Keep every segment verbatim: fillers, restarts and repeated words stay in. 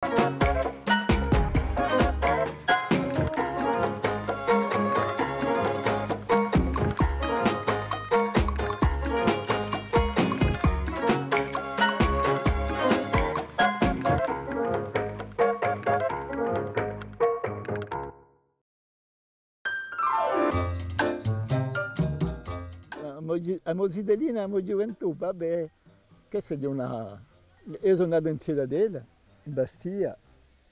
A mo ghji-, a mo zitellina, a mo ghjuventù, va bè, chì si dice una, eiu sò natu in Citadella, in Bastia,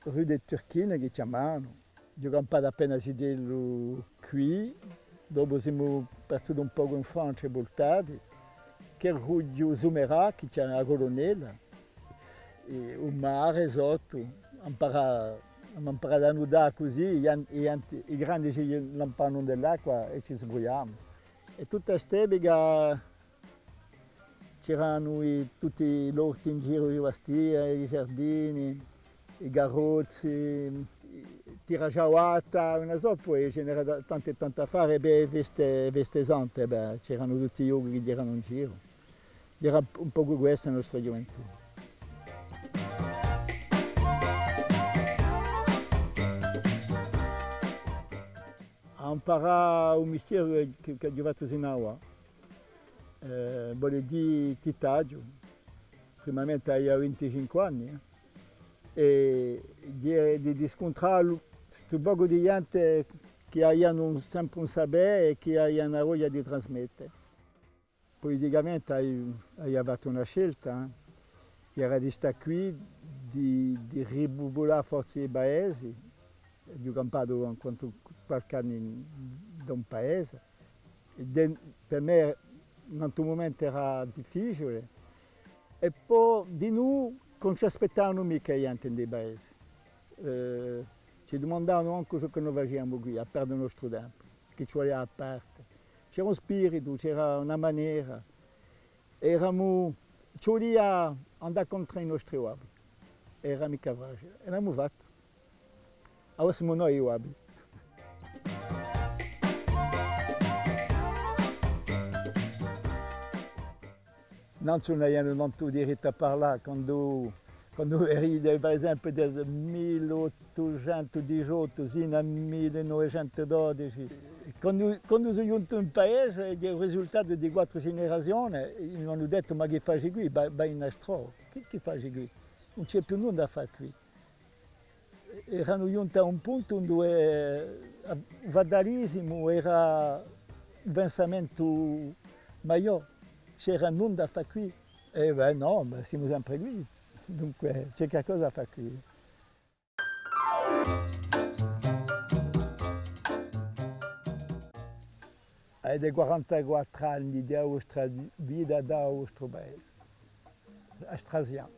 rue des Turquines chì chjamanu. Aghju campatu appena zitellu quì, dopu simu partuti un pocu in Francia è vultati, chì rughju Sumerà, chì ci hè a Culunella, è u mare sottu, ampara-, emu amparatu à nutà cusì, i an-, i anti-, i grandi ci lampavanu in l'acqua è ci sbrugliavamu. È tutta st'epica c'eranu i, tutti l'orti in giru di Bastia, i giardini, i carrozzi, i tiraciavata, ùn sò, po ci n'era ta-, tantu è tantu à fà, per e feste, feste sante, bè, c'eranu tutti i ghjochi chì eranu in giru. Era un pocu questa a nostra ghjuventù. À amparà un mistieru chì, chì aghju fattu sin'avà. Eh, vole dì tittaghju. Primamente avia vinticinque anni, eh, è di, di, di scuntrà stu pocu di ghjente chì avianu un, sempre un sapè è chì avianu a voglia di trasmette. Puliticamente ai-, avia fattu una scelta, eh, chì era di stà quì, di, di ripupulà forse i paesi. Aghju campatu quantu, qualchì annu in, in un paese. È de-, per mè, in un mumentu era difficiule. È po dinù, ùn ci aspettavanu micca a ghjente in i paesi. Eh, ci dumandavanu ancu ciò chì no faciamu quì, à perde u nostru tempu, chì ci vulia à parte. C'era un spiritu, c'era una manera. Eramu, ci vulia andà contr'à i nostri babbi. Era micca faciule. È l'emu fattu. Avà simu noi i babbi. Nanzu ùn avianu tantu dirittu à parlà, quandu, quandu eri, per esempiu, di mille ottucentu diciottu sinu à mille novecentu dodeci. Quandu, quandu sò ghjuntu in paese, hè u risultatu di quattru generazione, m'anu dettu: «Ma chì faci quì? Vai, vai in altrò. Chì, chì faci quì? Ùn ci hè più nunda à fà quì.» Eranu ghjunti à un puntu induve, eh, u fatalisimu era u pensamentu maiò, c'era nunda à fà quì. È bè, nò, ma simu sempre quì. Dunque, c'hè qualcosa à fà quì. Avete quarantaquattru anni di a vostra vita da u vostru paese. Astrasia.